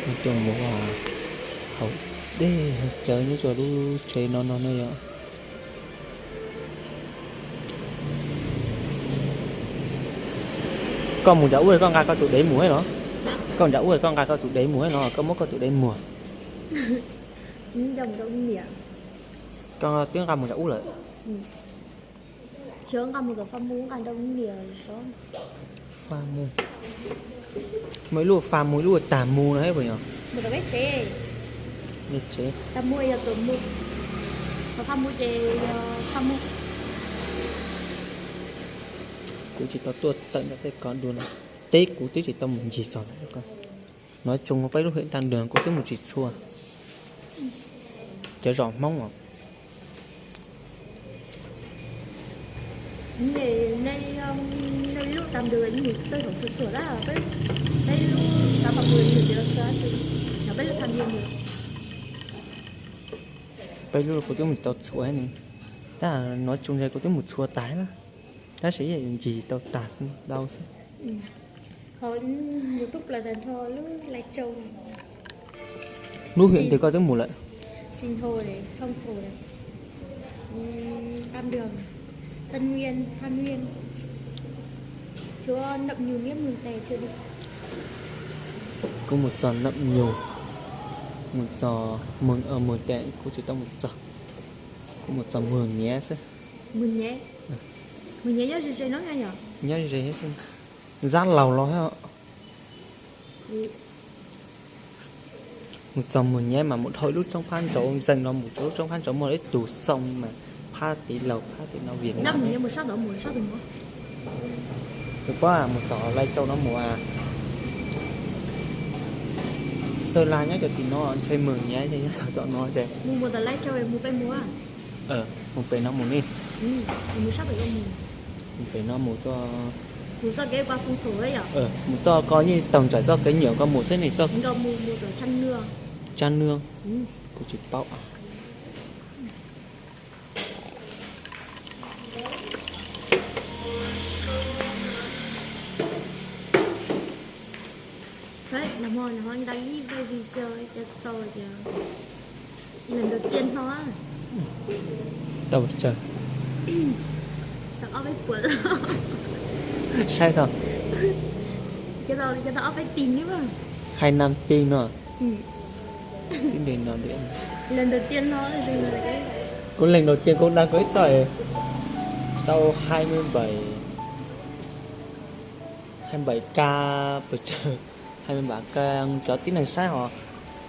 Tuaj mus hauv dej hauv cawv nyob rau lub tsev no no no yom. Koj mus nram ub koj nqa koj tus dev mus los? Koj nram ub koj nqa koj tus dev mus los, koj muab koj tus dev muag. Koj twb nqa mus nram ub lawm. Muaj ib lub fa mus ib lub tag mus no puas yog? Tsev. Kuv tsis tau tuaj tawm ntawm tej ko dua no, teb kuv twb tsis tau mus ncig txog lawm. Nov tsoo peb lub hwm tag nrho kuv twb mus tsis txhua. Cov zos Hmoob os. Nej lub tag nrho mus tej thaum txhua txhua lawm, peb lub xav pab mus ces los xav, peb lub tag nrho mus. Peb lub kuv twb mus tau txhua ne, tab nov tsoo ntawd kuv twb mus txhua tas na, tab sis yeej yuav ncig tau tag ntau xwb. Lub hwm twg koj twb mus lawm? Kuv mus txog Naj Nyug, mus txog Mường Tes kuv tsis tau mus txog, kuv mus txog Mường Nhé xwb. Nyob ze xwb, Zab Laug los. Mus txog Mường Nhé mas mus dhau ib lub roob phab ntsauv ntxees no mus rau lub roob phab ntsauv muaj ib tug xoo mas phab tid laug phab tid no Việt Nam. Tus pab mus tom Lai Châu no mus. Xawb Laj nyob cov tim no ntshe Mường Nhé nyob tom no ces. Mus pem no mus ne. Mus pem no mus tuaj. Mus txoj kev ko yeej taug nraim txoj kev nyuam ko mus xwb ne. Tsa Nưa, kuv tsis paub. Tau tsawg? Saib tau. Hai năm tìm no. Tib ntev no, kuv leeg đầu tiên kuv đăng kuv ib txoj tau hai mươi bảy, hai mươi bảy k pes tsawg, hai mươi bảy k, cov tib neeg saib ho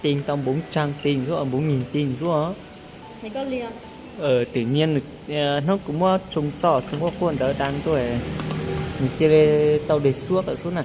tìm tau bốn trăm tìm xwb, bốn nghìn tìm xwb. Tự nhiên hnub kuv muab tsoo txoj tsoo quaj quaj ntawd đăng tuaj, nws cia li tau đề xuất lawm xwb na.